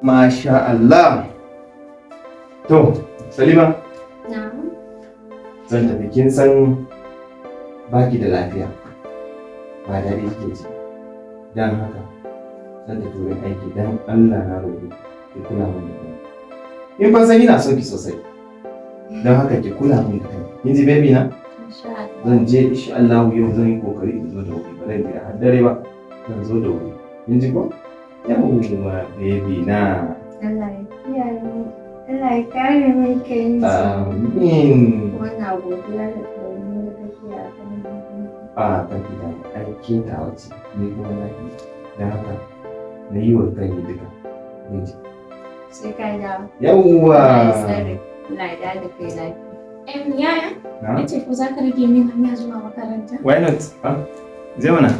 Masha Allah. To, Salima, Na'am. zan tafi, kin san baki da lafiya. Ba daɗi kike ji. Don haka, zan tafi wurin aiki, don Allah na roƙi ki kula min da kai. In fa san ina son ki sosai. Don haka ki kula min da kai. Kin ji, baby na? Insha Allah. Zan je, insha Allah yau zan yi kokari in zo da wuri, ba zan jira har dare ba. Zan zo da wuri. Kin ji ko? Yawwa, baby na. Allah ya kiyaye mu. Allah ya kare mu kai. Amin. Muna godiya da ɗawainiyar da kake a kan mu. A kan gida aiki ta wace ni kuma na ki, don haka na yi wa kai duka. Kin ji? Sai ka dawo. Yawwa. Allah ya tsare. Allah ya dawo da kai lafiya. Yaya, Na? na ce ko za ka rage min hanya zuwa makaranta? Why not? Ah, je mana.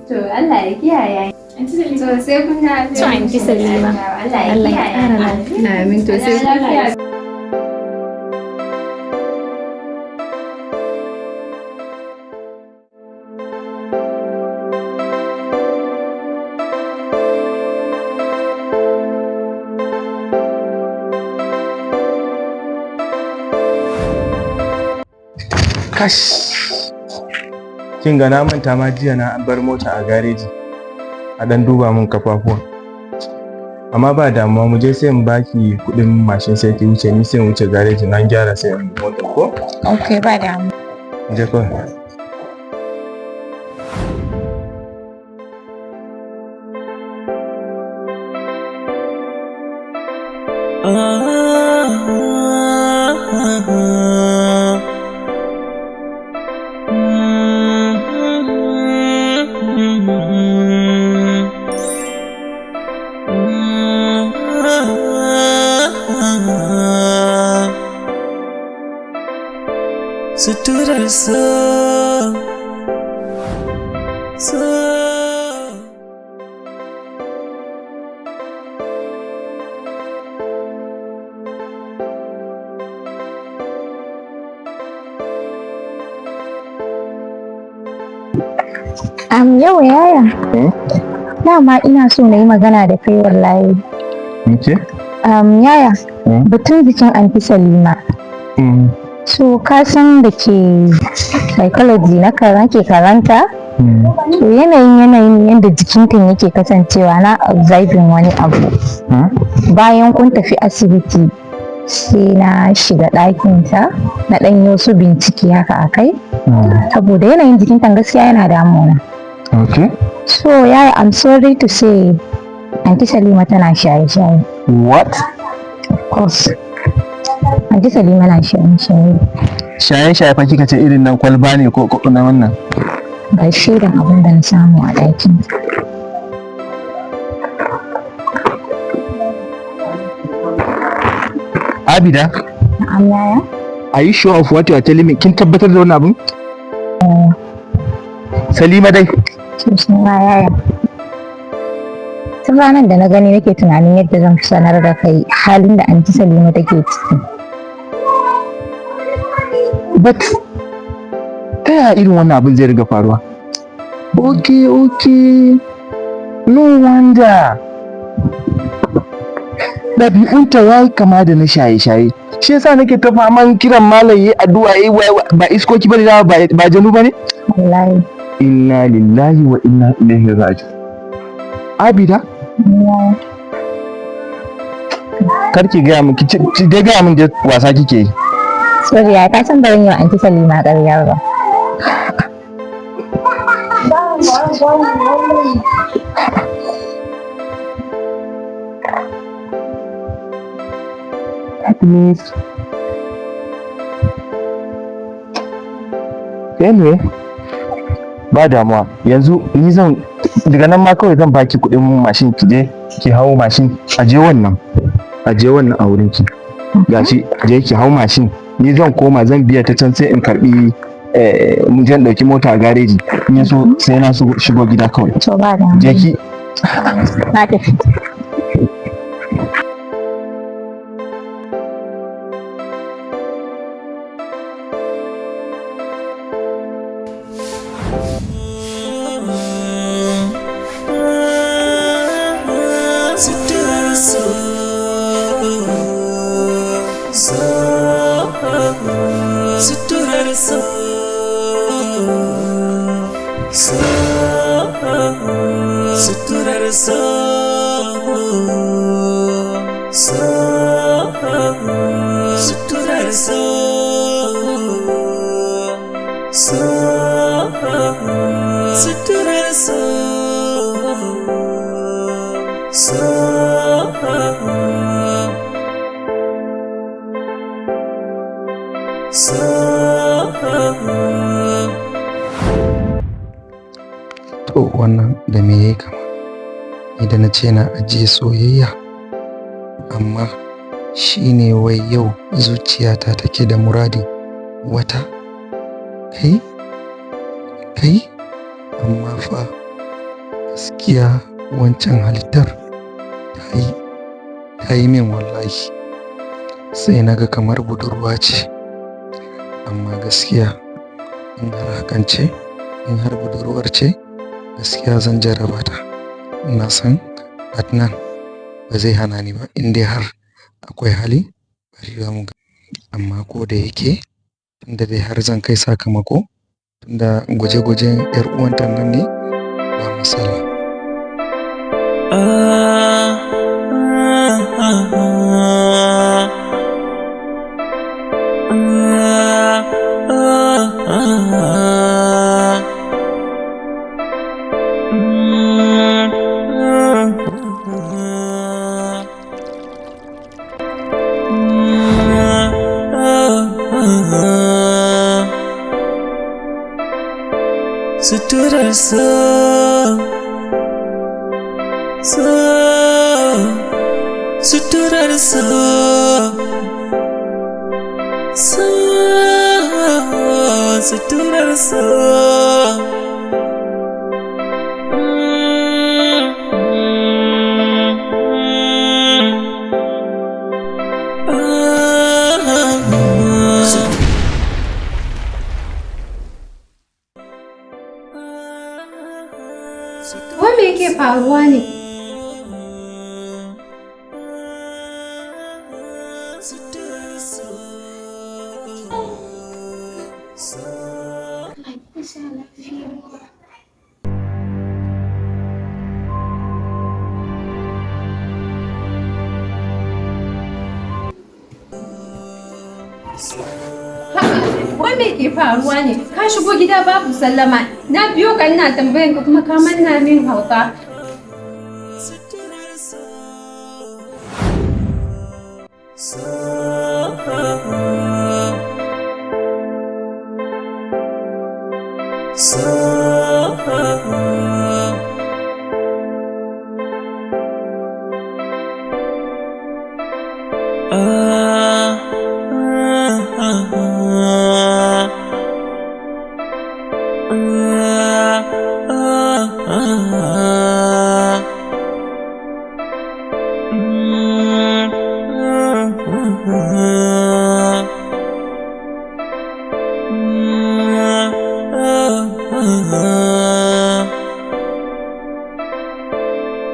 To, Allah ya kiyaye. Anti Salima. To, sai kun dawo. To, Anti Salima. Allah ya Allah ya kiyaye. ƙara lafiya. Amin, to sai kun lafiya. Kash. Kin ga, na manta ma jiya na bar mota a gareji. A dan duba mun kafafuwa. Amma ba damuwa, mu je, sai in baki kuɗin mashin sai ki wuce, ni sai in wuce gareji nan gyara sai in mota ko? Ok, ba damu. Mu je kawai. Suturar so, so. Yau yaya. Dama ina so na yi magana da kai wallahi. Okay. Yaya, Hmm? batun bikin Anti Salima. So ka san da ke psychology na ke karanta? To, yanayin yadda jikinta yake kasancewa, na observing wani abu. Bayan kun tafi asibiti, sai na shiga ɗakinta na ɗan yi wasu bincike haka a kai. Saboda yanayin jikinta gaskiya yana damuna. Okay. So yaya, I'm sorry to say, Aunty Salima tana shaye-shaye. What? Of course. Aunty Salima na shaye-shaye. Shaye-shaye fa kika ce, irin nan kwalba ne ko na wannan? Ga shaidan abin da na samu a ɗakin. Abida, Na'am yaya? are you sure of what you are telling me? Kin tabbatar da wannan abin? Salima dai. Sosai ma yaya. Tun ranar da na gani nake tunanin yadda zan sanar da kai halin da Aunty Salima take ciki. But ta yaya irin wannan abin zai riga faruwa? Okay. No wonder. Ɗabi'unta ya yi kama da na shaye-shaye. Shi yasa nake ta faman kiran malam yi addu'a yi ba iskoki bane dama, ba janu bane? Wallahi. Inna lillahi wa inna ilaihi raji'un. Abida, Yaya. kar ki gaya min, ki dai gaya min dai wasa kike yi. Sorry yaya, ka san barin yi wa Aunty Salima ƙarya ba. That means, anyway, ba damuwa, yanzu ni zan daga nan ma kawai zan baki kuɗin mashin, ki je ki hau mashin, a je wannan, a je wannan a wurin ki, gashi je ki hau mashin, ni zan koma, zan biya ta can sai in karbi mu je in ɗauki mota a gareji, in ya so sai na shigo gida kawai. To, ba damuwa. Je ki. Na tafi. Suturar so, so, suturar so, so, suturar so, so, suturar so, so, suturar so, so, so. To wannan da me yayi kama? Ni da na ce na ajiye soyayya, amma shi ne wai yau zuciyata take da muradin wata kai kai amma fa gaskiya wancan halittar ta yi ta yi min wallahi, sai na ga kamar budurwa ce, amma gaskiya in har hakan ce, in har budurwar ce, gaskiya zan jarraba ta. Na san Adnan ba zai hana ni ba in dai har akwai hali, bari za mu ga. Amma ko da yake tunda dai har zan kai sakamako, tunda gwaje-gwajen 'yar uwanta nan ne, ba matsala. Ah, ah, ah, ah, ah, ah. Mm, ah, ah, ah. Suturar so, so, suturar so, so, suturar so. Wai me yake faruwa ne? Allah ya sa lafiya. Wai me ke faruwa ne? Ka shigo gida babu sallama. Na biyo ka ina tambayan ka kuma ka manna min hauka.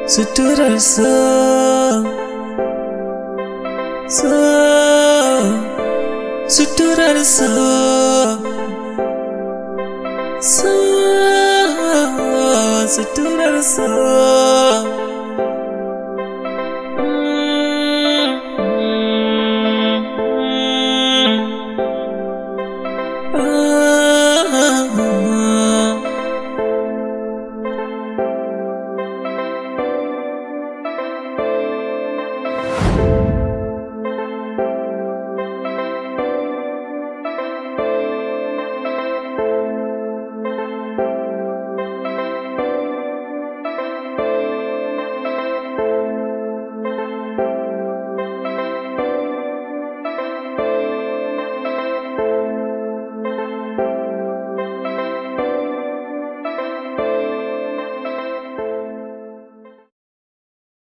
Suturar so, so, suturar so, so, suturar so.